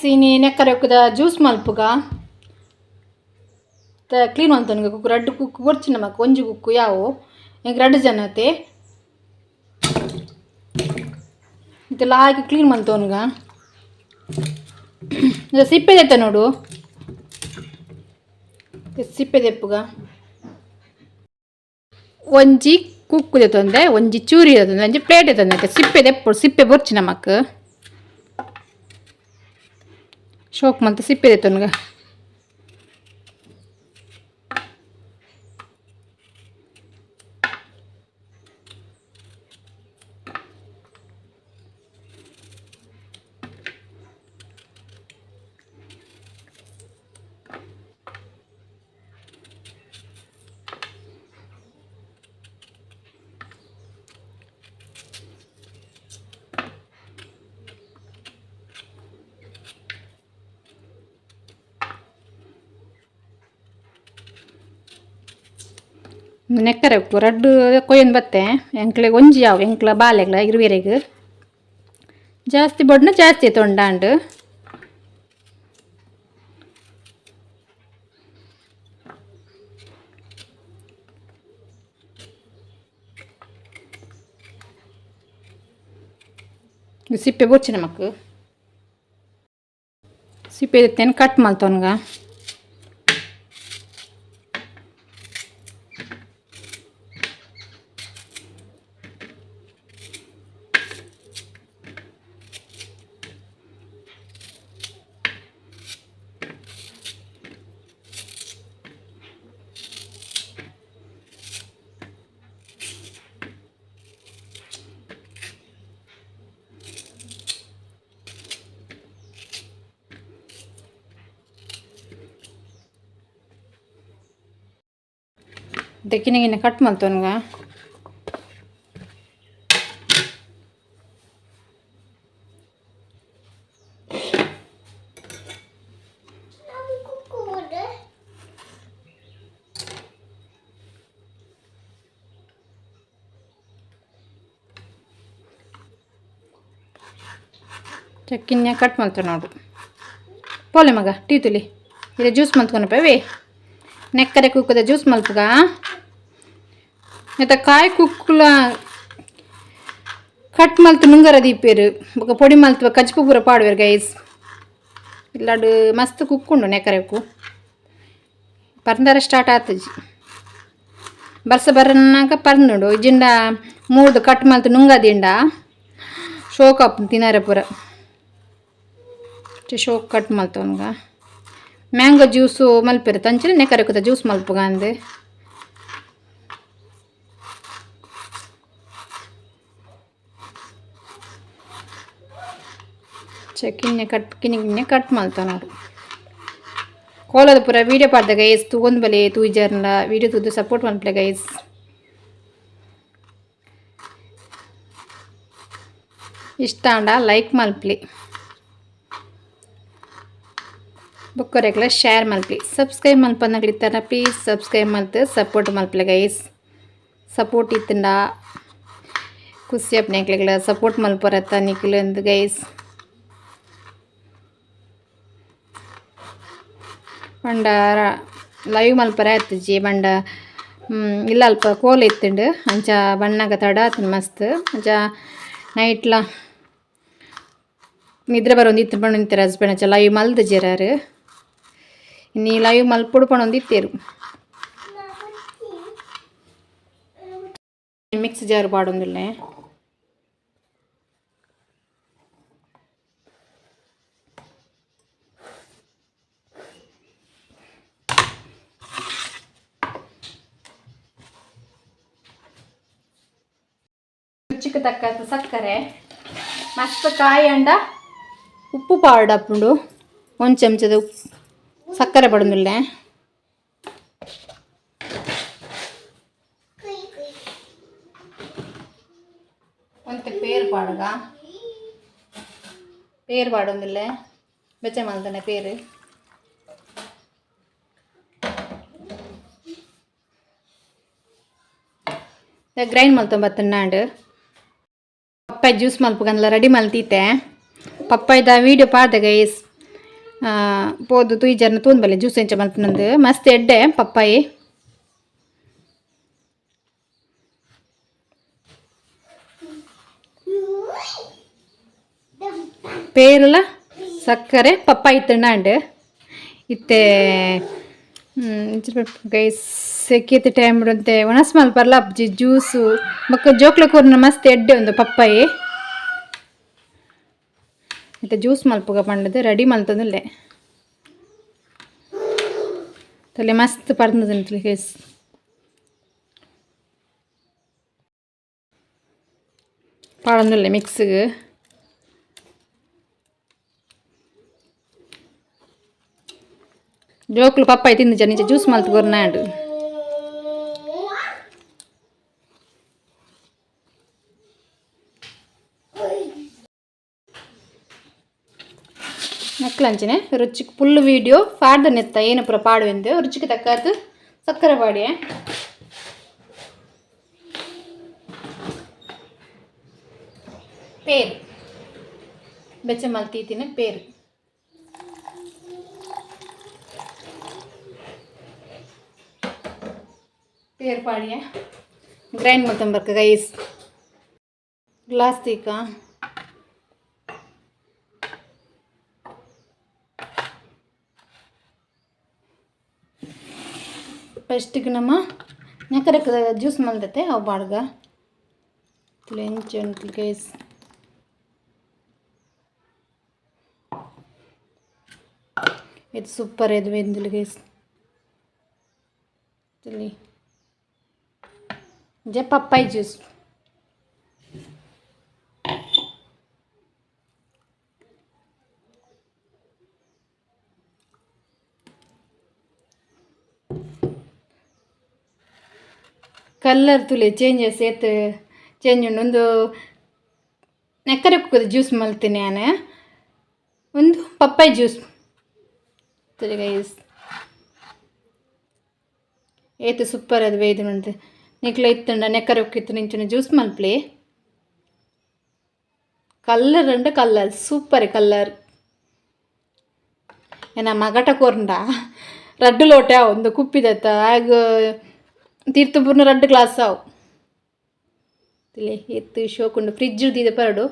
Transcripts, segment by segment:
ಇನಿ ನೆಕ್ಕರೆ juice ಮಲ್ಪುಗ. Clean ಮಲ್ತೊನ್ಗ ಕುಕ್ಕು ರಡ್ಡ್ ಕುಕ್ಕು ಬೊರ್ಚಿ ನಮಕ್, ಒಂಜಿ ಕುಕ್ಕು ಯಾವು, ಎಂಕ್ ರಡ್ಡ್ ಜನತೆ. ಇತ್ತೆ ಲಾಯ್ಕ್ ಕ್ಲೀನ್ ಮಲ್ತೊನ್ಗ. ಸಿಪ್ಪೆ ದೆತ್ತ ನೋಡು, ಸಿಪ್ಪೆ ದೆಪ್ಪುಗ. ಒಂಜಿ ಕುಕ್ಕು ದೆತ್ತೊಂದೆ, ಒಂಜಿ ಚೂರಿ ದೆತ್ತೊಂದೆ, ಒಂಜಿ ಪ್ಲೇಟ್ ದೆತ್ತೊಂದೆ. ಸಿಪ್ಪೆ ದೆಪ್ಪು, ಸಿಪ್ಪೆ ಬೊರ್ಚಿ ನಮಕ್. ಶೋಕ್ ಮಲ್ತ್ ಸಿಪ್ಪೆ ದೆತ್ತೊನ್ಗ. ನೆಕ್ಕರೆ ರಡ್ಡ್ ಕೊಯ್ಯೊಂದು ಬತ್ತೆ. ಎಂಕ್ಲೆಗ್ ಒಂಜಿ ಯಾವು, ಎಂಕ್ಲ ಬಾಲೆಗ್ಲ ಇರುವೆರೆಗ್. ಜಾಸ್ತಿ ಬೊಡ್ನ ಜಾಸ್ತಿ ತೊಂಡಾಂಡ್. ಸಿಪ್ಪೆ ಬೊರ್ಚಿ ನಮಕ್. ಸಿಪ್ಪೆ ದೆತ್ತೇನು ಕಟ್ ಮಲ್ತೊನ್ಗ. ಕಿನ್ನ ಕಿನ್ನ ಕಟ್ ಮಲ್ತೊನ್ಗ. ಕಿನ್ನ ಕಟ್ ಮಲ್ತೊನೊಡು. ಪೋಲೆ ಮಗ, ಟೀ ತುಲಿ ಇದೆ. ಜ್ಯೂಸ್ ಮಲ್ತ್ಕೊನಪವೇ, ನೆಕ್ಕರೆ ಕುಕ್ಕುದ ಜ್ಯೂಸ್ ಮಲ್ಪುಗ. ನೆತ್ತ ಕಾಯಿ ಕುಕ್ಕುಲ ಕಟ್ ಮಲ್ತ್ ನುಂಗರ ದೀಪೆರ್, ಬೊಕ ಪೊಡಿ ಮಲ್ತ್ ಕಜ್ಪು ಪೂರ ಪಾಡುವೆರ್ ಗೈಸ್. ಇಲ್ಲಡ್ ಮಸ್ತ್ ಕುಕ್ಕುಂಡು ನೆಕ್ಕರೆಕ್ಕು. ಪರ್ಂದರ ಸ್ಟಾರ್ಟ್ ಆತಜಿ. ಬರ್ಸ ಬರನಾಗ ಪರ್ಂದುಂಡು. ಇಜ್ಜಿಂಡ ಮೂರ್ದು ಕಟ್ ಮಲ್ತ್ ನುಂಗ ದಿಂಡ ಶೋಕ್ ಆಪುಂಡು ತಿನರೆ ಪೂರ. ಶೋಕ್ ಕಟ್ ಮಲ್ತೊನ್ಗ. ಮ್ಯಾಂಗೋ ಜ್ಯೂಸು ಮಲ್ಪೆರ್ ತಂಚಿನ ನೆಕ್ಕರೆ ಜ್ಯೂಸ್ ಮಲ್ಪುಗ ಅಂದ್. ಕಿನ್ನೆ ಕಟ್, ಕಿನ್ನಿ ಕಿನ್ನೆ ಕಟ್ ಮಲ್ತೊನೊಡು. ಕೋಲದ ಪೂರ ವೀಡಿಯೋ ಪಾಡ್ದ ಗೈಸ್. ತೂವೊಂದು ಬಲೆ. ತೂಜರ್ಲ ವೀಡಿಯೋ ತೂದು ಸಪೋರ್ಟ್ ಮಲ್ಪುಲೆ ಗೈಸ್. ಇಷ್ಟ ಆಂಡ ಲೈಕ್ ಮಲ್ಪುಲೆ, ಬೊಕ್ಕೊರೆಗ್ಲ ಶೇರ್ ಮಲ್ಪುಲೆ. ಸಬ್ಸ್ಕ್ರೈಬ್ ಮಲ್ಪಂದಕ್ಲ್ ಪ್ಲೀಸ್ ಸಬ್ಸ್ಕ್ರೈಬ್ ಮಲ್ತ್ ಸಪೋರ್ಟ್ ಮಲ್ಪುಲೆ ಗೈಸ್. ಸಪೋರ್ಟ್ ಇತ್ತಂಡ ಖುಷಿ ಆಪುಂಡು ಎಂಕ್ಲೆಗ್ಲ. ಸಪೋರ್ಟ್ ಮಲ್ಪರತ್ತ ನಿಕ್ಲು ಅಂದ್ ಗೈಸ್. ಪಂಡ ಲೈವ್ ಮಲ್ಪರೆ ಆತುಜಿ. ಪಂಡ ಇಲ್ಲ ಅಲ್ಪ ಕೋಲ ಇತ್ತುಂಡು. ಅಂಚ ಬನ್ನಗ ತಡ ಆತುಂಡು ಮಸ್ತ್. ಅಂಚ ನೈಟ್ಲ ನಿದ್ರೆ ಬರೊಂದಿತ್ತು ಪಂಡೊಂದಿತ್ತೆರ್ ಹಸ್ಬೆಂಡ್. ಅಂಚ ಲೈವ್ ಮಲ್ದಿಜೆರ್ ಆರ್. ಇನಿ ಲೈವ್ ಮಲ್ಪೊಡು ಪಂಡೊಂದಿತ್ತೆರ್. ಮಿಕ್ಸ್ ಜಾರ್ ಪಾಡೊಂದುಲ್ಲೆ. ರುಚಿಕ್ ತಕ್ಕಂತ ಸಕ್ಕರೆ. ಮಸ್ತ್ ಕಾಯಿ ಅಂಡ ಉಪ್ಪು ಪಾಡಾಪುಂಡು. ಒಂದು ಚಮಚದ ಉಪ್ಪು ಸಕ್ಕರೆ ಪಾಡೊಂದುಲ್ಲೆ. ಒಂತೆ ಪೇರು ಪಾಡುಗ. ಪೇರು ಪಾಡೊಂದುಲ್ಲೆ, ಬೆಚ್ಚ ಮಲ್ತನೆ ಪೇರು. ಗ್ರೈಂಡ್ ಮಲ್ತೊಂಬತ್ತುಂಡು. ಪಪ್ಪಾಯ ಜ್ಯೂಸ್ ಮಲ್ಪುಗಂದ್ಲ ರೆಡಿ ಮಲ್ತೀತೆ. ಪಪ್ಪಾಯ್ದ ವೀಡಿಯೋ ಪಾಡ್ದೆ ಗೈಸ್. ಪೋದು ತೂಯಿಜರ್ನ ತೂಂದ್ ಬಲ್ಲೆ ಜ್ಯೂಸ್ ಎಂಚ ಮಲ್ಪುನಂದು ಮಸ್ತ್ ಎಡ್ಡೆ ಪಪ್ಪಾಯಿ. ಪೇರುಲ ಸಕ್ಕರೆ ಪಪ್ಪಾಯಿ ತಿನ್ನಾಂಡ್ ಇತ್ತೆ. ಗೈಸ್, ಸೆಕೆತ ಟೈಮ್ ಅಂತೆ ಒಣಸ್ ಮಲ್ಪರ್ಲ ಅಪ್ಜಿ ಜ್ಯೂಸು ಬೊಕ್ಕ ಜೋಕ್ಲೆ ಕೊರ್ನ ಮಸ್ತ್ ಎಡ್ಡೆ ಒಂದು ಪಪ್ಪಾಯಿ. ಇತ್ತೆ ಜ್ಯೂಸ್ ಮಲ್ಪುಗ ಪಂಡದು ರೆಡಿ ಮಲ್ತೊಂದುಲ್ಲೆ. ತಲೆ ಮಸ್ತ್ ಪರ್ಂದ್ ಗೈಸ್. ಪಾಡೊಂದುಲ್ಲೆ ಮಿಕ್ಸ್ಗ್. ಜೋಕುಲು ಪಪ್ಪಾಯಿ ತಿಂದು ನಿಂಚ ಜ್ಯೂಸ್ ಮಲ್ತ್ ಕೊರ್ನಾಂಡ್. ನಕ್ಲಂಚನೆ ರುಚಿಕ್ ಫುಲ್ ವೀಡಿಯೋ ಪಾಡ್ದ ನೆತ್ತ ಏನು ಪೂರ ಪಾಡುವೆಂದು. ರುಚಿಗೆ ತಕ್ಕಾತ್ ಸಕ್ಕರೆ ಪಾಡಿಯೆ. ಪೇರು ಬೆಚ್ಚ ಮಲ್ತೀತಿನ ಪೇರು. ಪೇರು ಪಾಡಿಯೆ. ಗ್ರೈಂಡ್ ಮಲ್ತೊಂಬರ್ಕ ಗೈಸ್. ಗ್ಲಾಸ್ ತೀಕ. ಫಸ್ಟಿಗೆ ನಮ್ಮ ನೆಕರಕ್ ಜ್ಯೂಸ್ ಮಲ್ದತ್ತೆ, ಅವು ಬಾಡ್ಗ ಎಂಚ ಉಂಟು ಗೈಸ್. ಇದು ಸೂಪರ್ ಇದು ಬೆಂದುಲು ಗೈಸ್. ತುಲಿ ಜೆ ಪಪ್ಪಾಯಿ ಜ್ಯೂಸ್. ಕಲ್ಲರ್ ತುಲೆ ಚೇಂಜಸ್ ಏತ್ ಚೇಂಜ್ ಉಂಡು. ಒಂದು ನೆಕ್ಕರೆ ಕುಕ್ಕದ ಜ್ಯೂಸ್ ಮಲ್ತೀನಿ ಯಾನ್, ಒಂದು ಪಪ್ಪಾಯಿ ಜ್ಯೂಸ್. ತುಲೆ ಗೈಸ್, ಏತ್ ಸೂಪರ್ ಅದು ಬೇಯ್ದು ಉಂಟು. ನಿಕ್ಲ ಇತ್ತುಂಡ ನೆಕ್ಕರೆ ಉಕ್ಕಿತ್ತು ನಿಂಚಿನ ಜ್ಯೂಸ್ ಮಲ್ಪಲೆ. ಕಲ್ಲರ್ ಅಂಡ ಕಲ್ಲರ್ ಸೂಪರ್ ಕಲ್ಲರ್. ಏನ ಮಗಟ ಕೊರ್ಂಡ ರಡ್ಡು ಲೋಟೆ ಒಂದು ಕುಪ್ಪಿದತ್ತ ಆಗ ತೀರ್ಥ ಪೂರ್ಣ ರಡ್ಡು ಗ್ಲಾಸ್ ಅವು. ತಿಲೆ ಎತ್ತು ಶೋಕುಂಡು. Fridge ದೀದ Parrado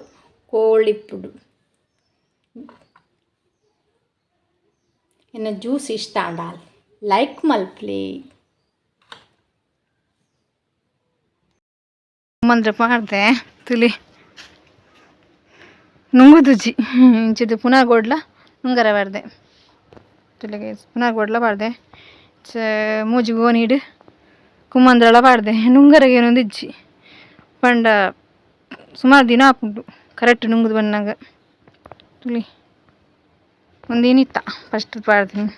ಕೋಳಿಪ್ಪುಡು. ಎನ್ನ ಜ್ಯೂಸ್ ಇಷ್ಟ ಆಂಡ ಲೈಕ್ ಮಲ್ಪಲೆ. ಮಂದ್ರ ಪಾಡ್ದೆ ತುಲಿ. ನುಂಗುದುಜಿ ಇಂಚಿದ್ದು ಪುನಃ ಗೋಡ್ಲ ನುಂಗರ ಬಾರ್ದೆ. ತುಲಿಗೆ ಪುನಃ ಗೋಡ್ಲ ಪಾಡ್ದೆ. ಚ ಮೂಜಿ ಗೋನಿಡ್ ಕುಮ್ಮಂದ್ರಳ ಪಾಡ್ದೆ. ನುಂಗರಗೆ ಏನೊಂದು ಇಜ್ಜಿ ಪಂಡ ಸುಮಾರು ದಿನ ಆಪುಂಡು ಕರೆಕ್ಟ್ ನುಂಗುದು ಬನ್ನಾಗ. ತುಲಿ ಒಂದೇನಿತ್ತ ಫಸ್ಟ್ ಪಾಡ್ದಿನಿ.